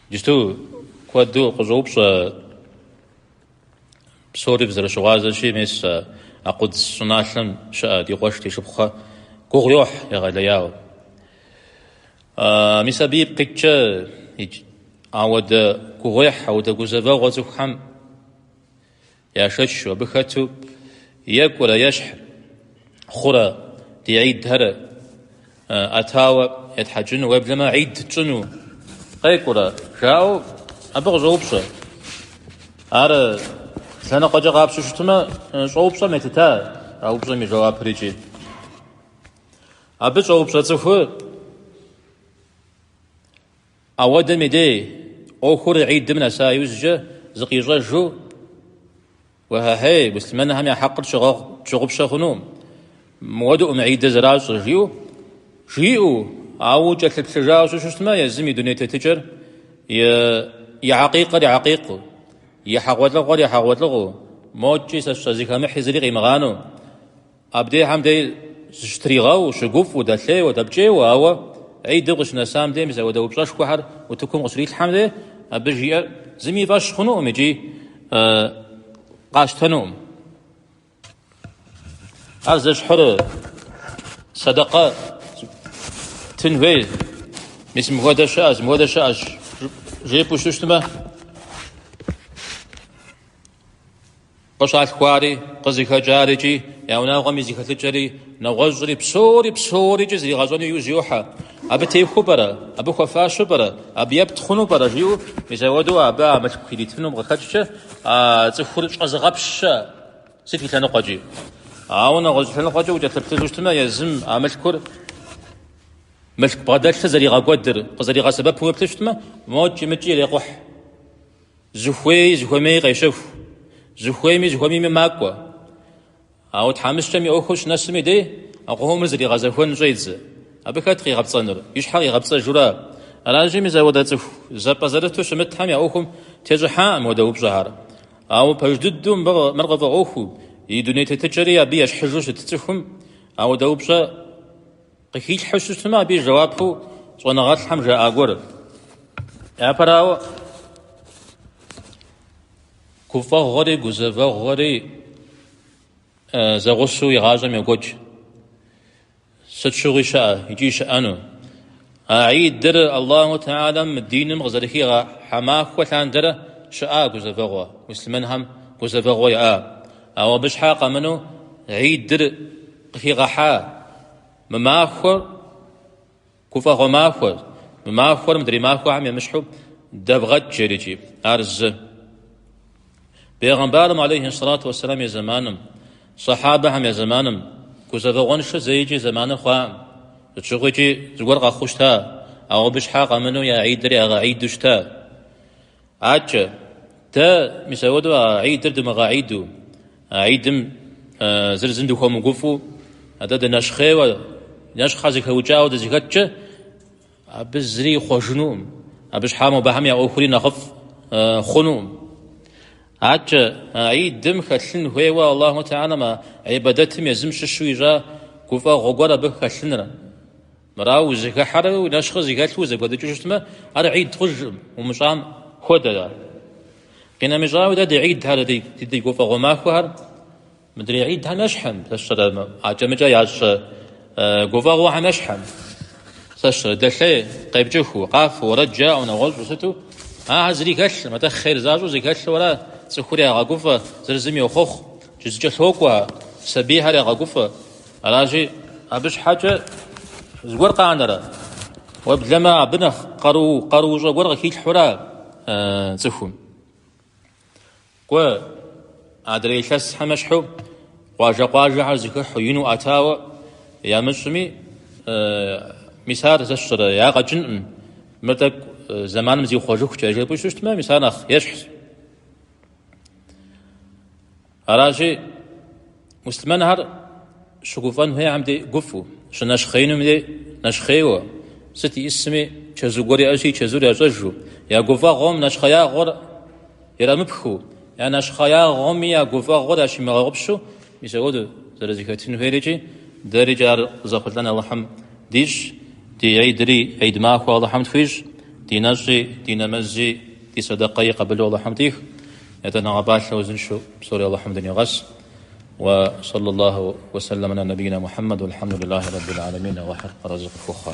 Иджысту куэду къыщӏоупщӏэ псори фызэрыщыгъуазэщи, мес а Къудс щӏыналъэм щыӏэ ди къуэш, ди шыпхъухэр гугъу йохь егъэлеяуэ. Мис абы ипкъ иткӏэ ауэдэ гугъуехь, ауэдэ гузэвэгъуэ цӏыхухэм яшэчу, абы хэту екӏурэ ещхь хъурэ ди гьидхэр ӏэтауэ етхьэкӏыну, уеблэмэ гьид тщӏыну къекӏурэ, жаӏэу абы къыщӏоупщӏэ. Ар лъэныкъуэкӏэ къапщтэу щытмэ, щӏэупщӏэм елъыта а упщӏэм и жэуапыр икӏи. Абы щӏэупщӏэ цӏыхур ауэдэм и дей ӏуэхур гьидым нэса иужькӏэ зыкъищӏэжу, Уэхьэхьей, муслъымэнхэм я хьэкъыр тщыгъупщэ хъунукъым, мыуэдукъым гьидыр зэращӏыр, жиӏэу, жиӏэу, ауэ кӏэлъыплъыжауэ щытмэ, езым и дуней тетыкӏэр и хьэкъикъэр и хьэкъикъыу, и хьэгъуэлӏыгъуэр и хьэгъуэлӏыгъуэу, мокӏи сэ сщӏэ зыхэмыхьи зыри къимыгъанэу, Абдейхэм дей зыщытригъэу, щыгуфӏу, дэлъейуэ, дэпкӏейуэ, ауэ гьидыр къыщынэсам дей мис апхуэдэ упщӏэшхуэхэр утыкум къыщрилъхьэм дей, абы жиӏэр зыми и фӏэщ хъунукъым икӏи къащтэнукъым. Ар зэщхьыр сэдэкъэ тын хуей, мис мыхуэдэ щыӏэщ, мыхуэдэ щыӏэщ жепӏэу щытмэ, Къыщалъхуари, къызыхэкӏари икӏи я унагъуэм и зэхэлъыкӏэри, нэгъуэщӏри, псори, псорикӏи зригъэщӏэну иужь йохьэ. Абы техуэу пӏэрэ? Абы хуэфащэу пӏэрэ? Абы епт хъуну пӏэрэ? Жиӏэу, мис апхуэдэу абы а мылъку иритынум къыхэкӏкӏэ а цӏыхур щӏэзыгъэпщ щыӏэ сыт и лъэныкъуэкӏи. Ауэ нэгъуэщӏ лъэныкъуэкӏэ укӏэлъыплъыжу щытмэ, езым а мылъкур мылъку бгъэдэлъыр зэригъэкӏуэдыр, къызэригъэсэбэпу уеплъу щытмэ, мокӏи мыкӏи ирекъухь. Зыхуеи зыхуэмеи къещэху, зыхуейми зыхуэмейми макӏуэ. Ауэ тхьэмыщкӏэм и ӏуэхур щынэсым и дей, а къомыр зэригъэзэхуэн щӏедзэ. Абы хэт къигъэпцӏэнур? И щхьэ къигъэпцӏэжура? Аращи, мис апхуэдэ цӏыху зэпӏэзэрыту щымытхэм я ӏуэхум тещӏыхьакъым апхуэдэ упщӏэхэр. Ауэ пэж дыдэу мыр къыфӏэӏуэхуу, и дуней тетыкӏэри абы ещхьыжу щыт цӏыхум апхуэдэ упщӏэ Къыхилъхьэу щытмэ, абы и жэуапу щӏэныгъэлӏхэм жаӏа гуэр. Япэрауэ, гуфӏэгъуэри гузэвэгъуэри зэгъусэу и гъащӏэм йокӏуэкӏ. Сыт щыгъуи щыӏэ икӏи щыӏэну. А гьидыр Аллаху Тэхьэлам мы диным къызэрыхигъэхьа махуэ лъандэрэ щыӏа гузэвэгъуэ, муслъымэнхэм гузэвэгъуэ яӏа. Ауэ абы щхьа къэмынэу гьидыр къыхигъэхьа. Мы махуэр гуфӏэгъуэ махуэ, мы махуэр мыдрей махуэхэм емыщхьу дэвгъэкӏ жерикӏи, ар зы. Бегъымбарым алейхи сэлату уэсселам и зэманым, сахьабэхэм я зэманым гузэвэгъуэншэ зэикӏи зэманыр хъуакъым. Сыт щыгъуикӏи зыгуэр къэхъуу щыта, ауэ абы щхьа къэмынэу я гьидыр ягъэгьиду щыта. Акӏэ, дэ мис апхуэдэу а гьидыр дымыгъэгьиду, а гьидым зыр зым дыхуэмыгуфӏэу, атӏэ дынэщхъейуэ, нэщхъэ зэхэукӏауэ дызэхэткӏэ, абы зыри ихъуэжынукъым. Абы щхьа мобыхэм я ӏуэхури нэхъыфӏ хъунукъым. Акӏэ, а гьидым хэлъын хуейуэ Аллаху Тэхьэлам а гьибадэтым езым щыщу ищӏа гуфӏэгъуэ гуэр абы хэлъыныр. Мырауэ узэхыхьэрэ уи нэщхъыр зэхэлъу узэкӏуэдыкӏыу щытмэ, ар гьид хъужкъым, умыщӏам хуэдэ ар. Къинэмыщӏауи дэ ди гьидхэр, ди гуфӏэгъуэ махуэхэр мыдрей гьидхэм ещхьым, сэ сщӏэрэ акӏэ-мыкӏэ ящӏ гуфӏэгъуэхэм ещхьым. Сэ сщӏэрэ дэлъей, къепкӏыхыу, къафэу, уэрэд жаӏэу, нэгъуэщӏу сыту, ахэр зыри хэлъым, атӏэ хъер защӏэу зэхэлъу ара, цӏыхур ягъэгуфӏэ, зыр зым йохъуэхъу, зэкӏэлъокӏуэ, сабийхэр ягъэгуфӏэ. Аращи, абы щхьэкӏэ зыгуэр къанэрэ? Уеблэмэ, абы нэхъ къару, къаруущӏэ гуэр къыхилъхьурэ цӏыхум. Кӏуэ, адрей илъэсхэм ещхьу къуажэ-къуажэхэр зэхыхьэу, ину ӏэтауэ ямыщӏми, мис ар сэ сщӏэрэ, ягъэ кӏынкъым, мыр тӏэкӏу зэманым зихъуэжыхукӏэ жепӏэу щытмэ, мис ар нэхъ ещхьщ. Аращи, муслъымэнхэр щыгуфӏэн хуейхэм дей гуфӏэу, щынэщхъеинум дей нэщхъейуэ, сыт иӏысми чэзу гуэр иӏэщи, чэзур ящӏэжу, я гуфӏэгъуэм нэщхъеягъуэр ирамыпхыу, я нэщхъеягъуэми я гуфӏэгъуэр ящимыгъэгъупщэу, мис апхуэдэу зэрызэхэтын хуейр икӏи, дэрикӏи ар къызэхъулӏэн Алыхьым дищӏ, ди гьидри гьид махуэ Алыхьым тхуищӏ. Ди нэщӏи, ди нэмэзи, ди сэдэкъэи къабылу Алыхьым тӏих. Етӏанэгъэ пӏалъэ узыншэу псори Алыхьым дынигъэс. Уэ саллаллаху уэ сэллам аля набийна Мухьэммэд уэлхьэмдулиллахи раббил гьалэмин. Алыхьыр арэзы къыфхухъу.